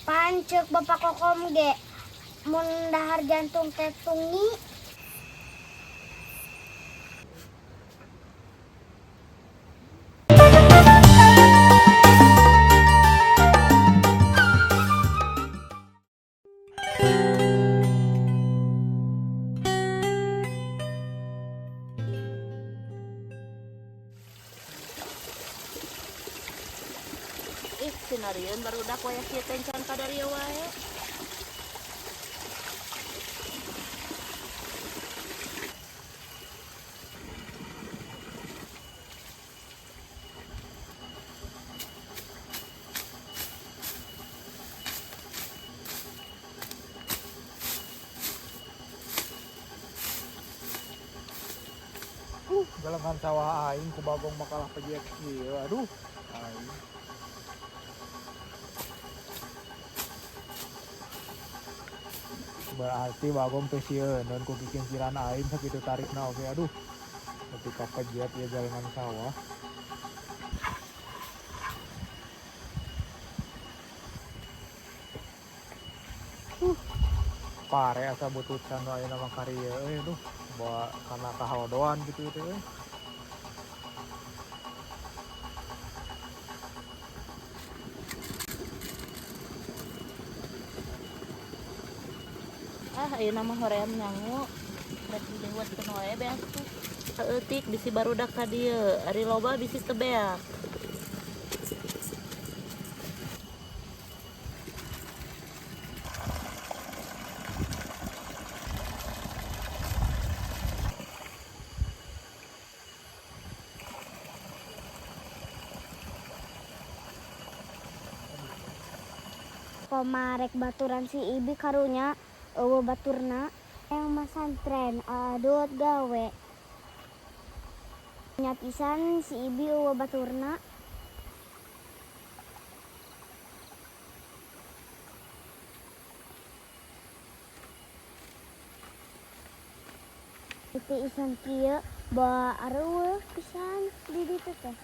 Pan ceuk Bapak Kokom ge mun dahar jantung teh tungi. Ih, sinarieun barudak wayah kieu teh can kadarieu wae. Galengan sawah aing ku Bagong makalah pejet kieu, aduh aing. Berarti Bagong teh sieun ku kikinciran aing sakitu tarikna oge, aduh. Nepi ka pejet ieu galengan sawah. Pare asa bututan nu ayeuna mah karieu euy, aduh bawa kana kahalodoan kitu teh euy. Ah, ayeuna mah hoream nyangu. Rek diliwatkeun wae beas tuh. Saeutik bisi barudak ka dieu, ari loba bisi teu beak. Koma rek baturan si Ibi karunya eueuh baturna yang masantren adut gawe. Nya pisan si Ibi eueuh baturna. Itu isan kieu bawa areueuh pisan di ditu teh.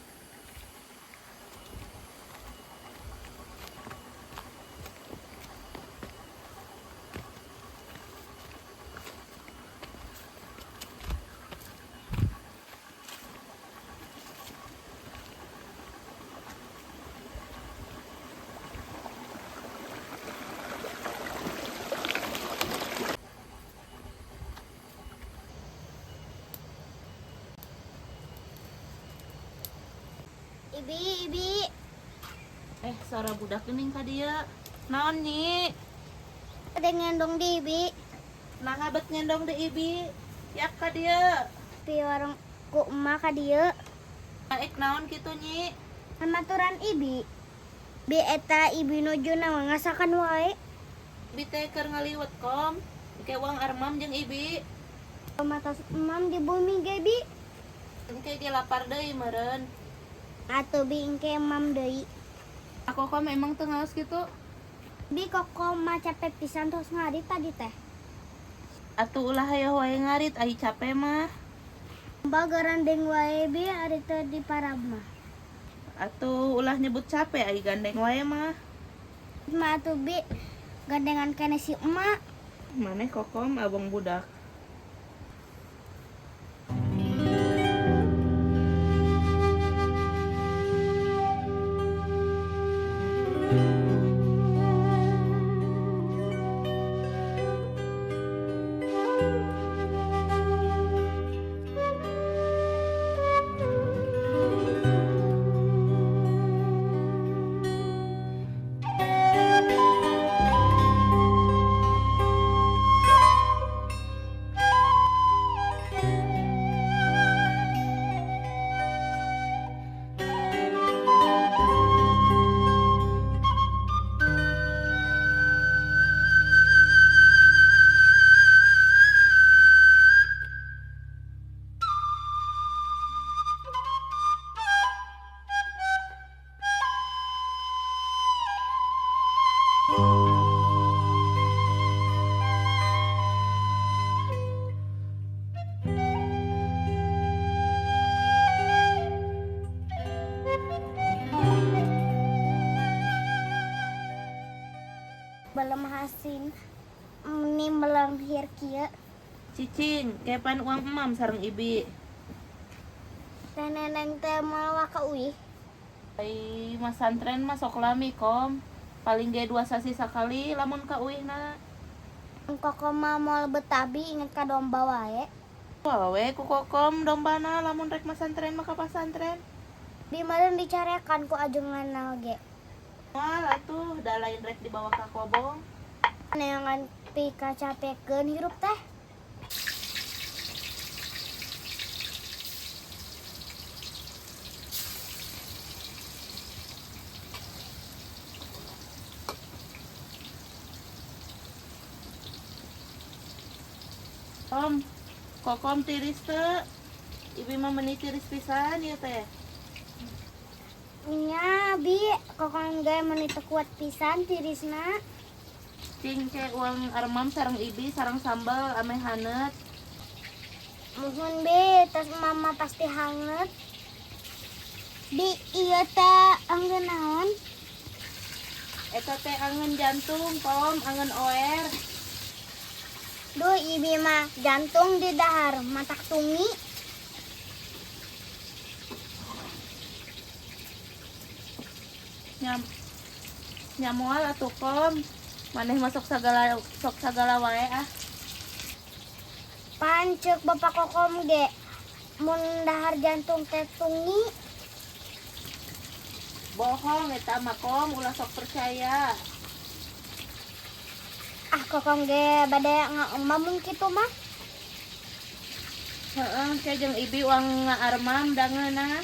Ibi, Ibi. Suara budak geuning ka dieu. Naon, Nyi? Ada ngendong di Ibi. Nah, bet ngendong di Ibi. Yak ka dieu. Pi warung ku emak ka dieu. Naik naon kitu, Nyi? Maturan Ibi. Bi eta Ibi nuju na ngasakan wae. Ibi teh keur ngaliwet kom. Engke uang armam jeung Ibi. Matos emam di bumi ge, Bi. Engke ge lapar deui meureun. Atuh Bi engke emam deui. Aku kok memang teu ngaos kitu. Bi koko mah capek pisan terus ngarit tadi teh. Atuh ulah hayoh wae ngarit ai capek mah. Bagaran deng wae Bi ari teu di parab mah. Atuh ulah nyebut capek ai gandeng wae mah. Mah atuh Bi gandengan kene si emak. Maneh kokom abang budak. asin meni melenghir kieu. Cicing, kepan uang emam sareng ibi. Teh neneng teh moal waka uih. Ai masantren mah sok lami kom. Paling ge 2 sasi sakali lamun ka uihna. Kokom mah moal betabi inget ka domba wae. Wah we ku kokom dombana lamun rek masantren mah ka pasantren. Bi meureun dicarekan ku ajenganna ge. Moal atuh da lain rek dibawa ka kobong. Neangan pikacapekeun hirup teh. Kom, kokom tiris teu. Ibi mah meuni tiris pisan ieu teh. Nya bi, kokom ge meuni teu kuat pisan tirisna. Cing ke uang armam sareng ibi sareng sambal ame haneut. Muhun bi, tos mama pasti hangat. Bi, ieu teh anggeun naon? Eta teh angeun jantung, kom, angeun oer. Duh, ibi mah jantung di dahar, matak tungi. Nyamual atuh kom. Maneh masuk sagala sok sagala wae ah. Pancek bapak kokom ge mun dahar jantung teh tungi. Bohong eta mah kom, ulah sok percaya. Ah kokom ge bade ngaemam kitu mah. Heeh, ke jeung ibi uang ngaarmam dangeuna.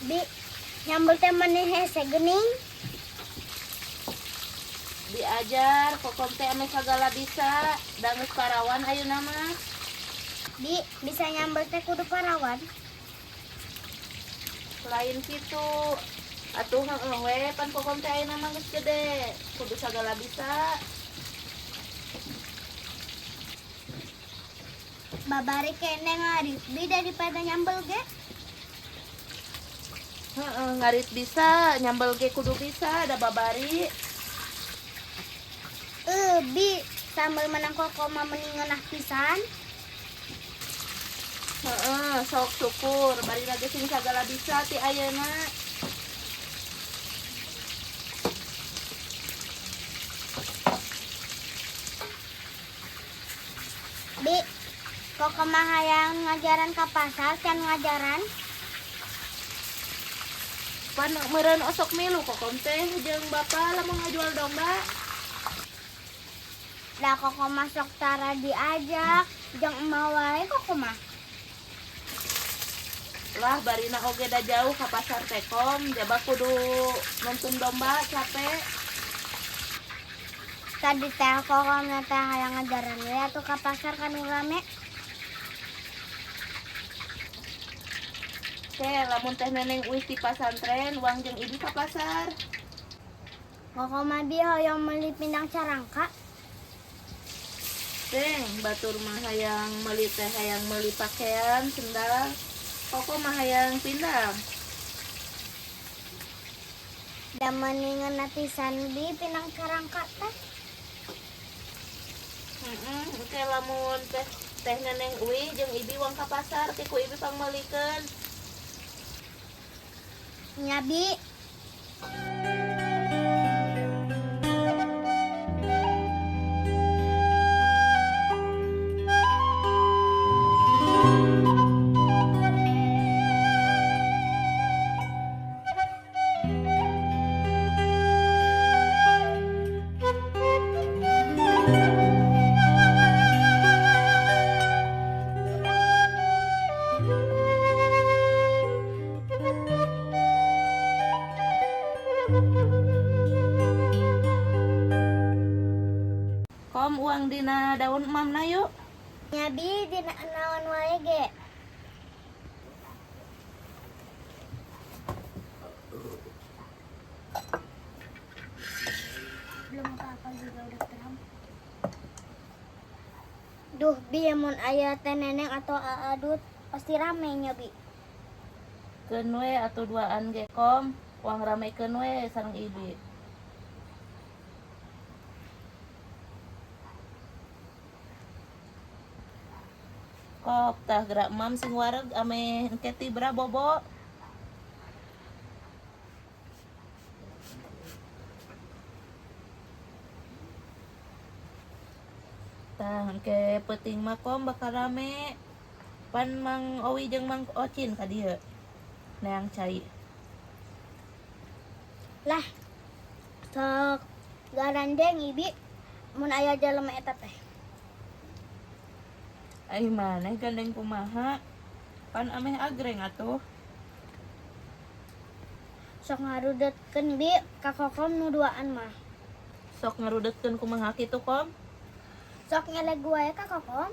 Bi, nyambel teh maneh hese geuning. Diajar kokom teh ame sagala bisa, da geus parawan ayeuna mah. Bi, bisa nyambel teh kudu parawan. Lain kitu. Atuh heeh we, pan kokom teh ayeuna mah geus gede, kudu sagala bisa. Babari kene ngarit bi daripada nyambel ge. Heeh, ngarit bisa, nyambel ge kudu bisa, da babari. Bi, sambel menang koko mah meni ngeunah pisan. Heeh, sok syukur, bari lagi sing sagala bisa ti ayeuna. Bi, koko mah hayang ngajaran ka pasar, can ngajaran. Pan meureun osok milu kokom teh jeung bapa lamun ngajual domba. Da koko mah sok tara diajak, jeung emak wae koko mah. Lah barina oge da jauh ka pasar teh kom, jaba kudu nuntun domba capek. Tadi teh koko mah teh hayang ngajaran we atuh ka pasar kan rame. Teh lamun teh neneng uih ti pasantren, uang jeung ibu ka pasar. Koko mah bi hoyong meuli pindang carangka. Teh batur mah hayang meuli teh hayang meuli pakaian sendal. Koko mah hayang pindang. Da meuni ngeunah pisan bi pindang carangka teh. Heeh, engke lamun teh neneng uih jeung ibi uang ka pasar teh ku ibi pangmeulikeun. Nya bi. Kom uang dina daun emam na yuk. Nya bi dina naon wae ge. Belum apa-apa juga udah terang. Duh, Bi, mun aya teh Neneng atau Adut pasti rame nya, Bi. Keun we atuh duaan ge, Kom, uang ramekeun we sareng Ibi. Kok tah gerak Mam sing wareg ameh engke tibra bobo. Tah engke peuting mah, Kom, bakal rame. Pan Mang Owi jeung Mang Ocin ka dieu. Neang cai. Lah, sok garandeng Ibi mun aya jelema eta teh. Ai maneh gandeng kumaha? Pan ameh agreng atuh. Sok ngarudetkeun, Bi, ka Kokom nu duaan mah. Sok ngarudetkeun kumaha kitu, Kom? Sok ngeleg wae ka Kokom.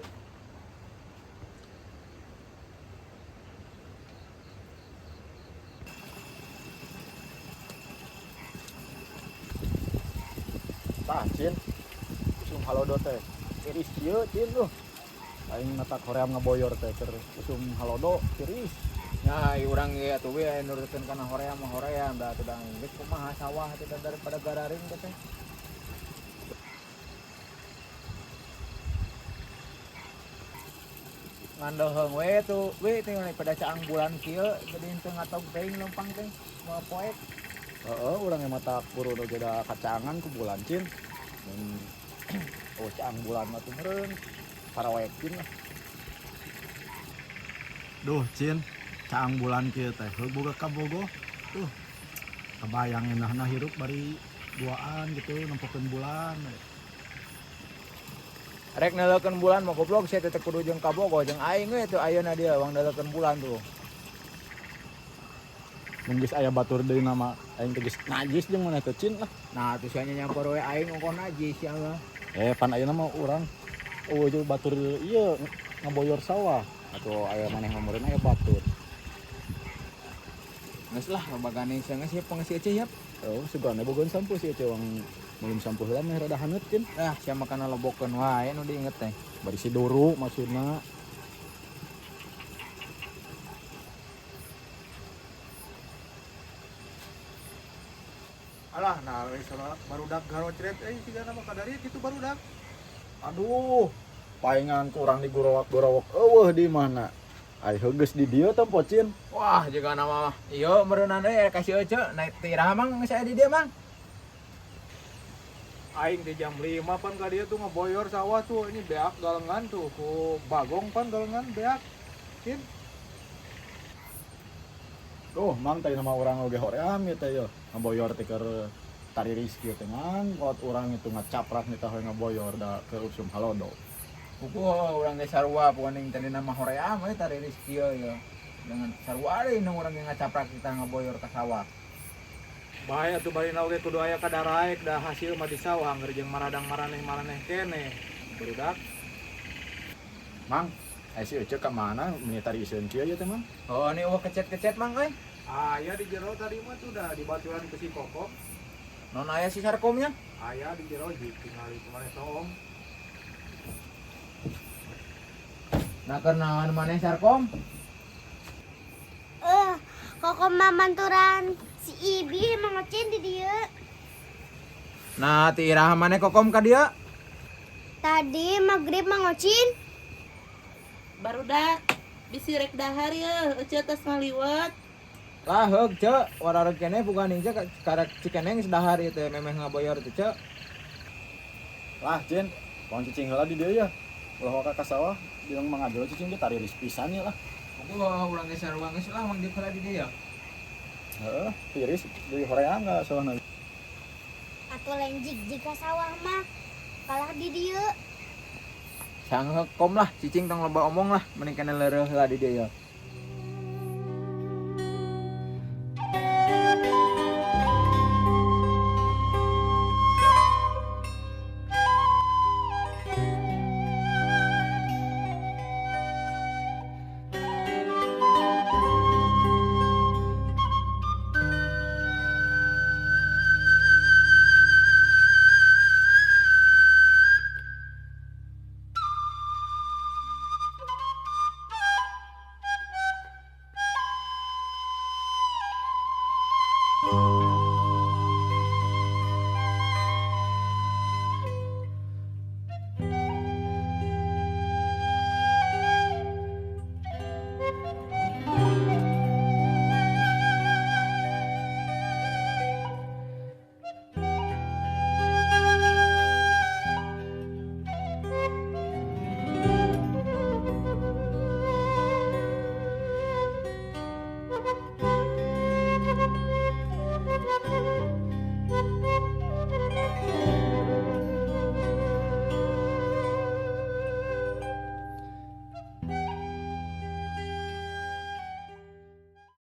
Tah, Cin. Usum halodo teh. Tiris kieu, Cin, tuh. Aing matak hoream ngaboyor teh keur usum halodo tiris. Nya ai urang ge atuh we nurutkeun kana hoream mah hoream da atuh da geus kumaha sawah atuh da daripada gararing teh. Ngandoheung we tuh we tinggal pada caang bulan kieu jadi henteu ngatog teuing lempang teh moal poek. Heeh, urang ge matak buru nu da kacangan ku bulan, Cin. Mun oh caang bulan mah tuh meureun parawekin lah. Duh, Cin, caang bulan kieu teh heuh boga kabogoh. Tuh. Kebayang enahna hirup bari duaan gitu nempokeun bulan. Rek neuleukeun bulan mah goblok sia teh kudu jeung kabogoh jeung aing we tuh ayeuna dia wang neuleukeun bulan tuh. Mun geus aya batur deui nama aing teh geus najis jeung maneh teh, Cin, lah. Nah, atuh sia nyampur we aing ongkoh najis sia mah. Pan ayeuna mah urang eueuh jeung batur ieu ngaboyor sawah atau aya maneh ngomongin aya batur. Geus lah loba gandeng sia geus ieu pengesi ece yap. Oh, sugana bogoan sampo sih ece wang belum sampo heula meh rada haneut, Cin. Ah, sia mah kana lobokeun wae nu diinget teh. Bari si Duru maksudna. Alah, nah we salah barudak garocret euy sigana mah kadari kitu barudak. Aduh, paingan kurang digorowak-gorowok eueuh di mana. Ai heugeus di dieu tempo, Cin. Wah, juga nama mah. Ieu meureunana euy ka si Ece naik ti iraha Mang geus aya di dieu Mang. Aing di jam 5 pan ka dieu tuh ngeboyor sawah tuh ini beak galengan tuh ku Bagong pan galengan beak. Cin. Duh, Mang, tadi nama urang oge hoream ieu teh yeuh. Ngaboyor teh keur tariris kieu teh ngan kolot urang itu ngacaprak nita hoyong ngaboyor da ke usum halodo. Puguh urang ge sarua pokona tadi nama hoream we tariris kieu ya. Dengan sarua deui nu urang ge ngacaprak kita ngaboyor ka sawah. Bahaya tuh barina oge kudu aya kadaraek da hasil mah di sawah angger jeung maradang maraneh-maraneh keneh. Barudak. Mang, ai si Ece ka mana meni tariseun kieu ieu teh, Mang? Oh, ini eueuh kecet-kecet Mang euy. Aya di jero tadi mah tuh dah dibaturan ke si Kokom. Non aya si Sarkomnya? Aya di jero di tingali kumaha soong. Nah, keur naon maneh Sarkom? Kokom mah manturan si Ibi Mang Ocin di dieu. Nah, ti iraha maneh Kokom ka dieu? Tadi maghrib Mang Ocin. Barudak bisi rek dahar yeuh, Ece tos ngaliwet. Lah heug ce, warareg keneh bukan ce karek cikeneng geus dahar ieu teh memeh ngaboyor teh ce. Lah, Cin, pang cicing heula di dieu ya. Ulah waka ka sawah, bilang Mang Ajol cicing ge tariris pisan ya lah. Puguh urang ge sarua geus lah Mang dieu heula di dieu ya. Heeh, tiris di hoream ka sawahna. Atuh lain jig-jig ka sawah mah kalah di dieu. Sangheuk Kom lah, cicing tong loba omong lah, mending keneh leureuh heula di dieu ya.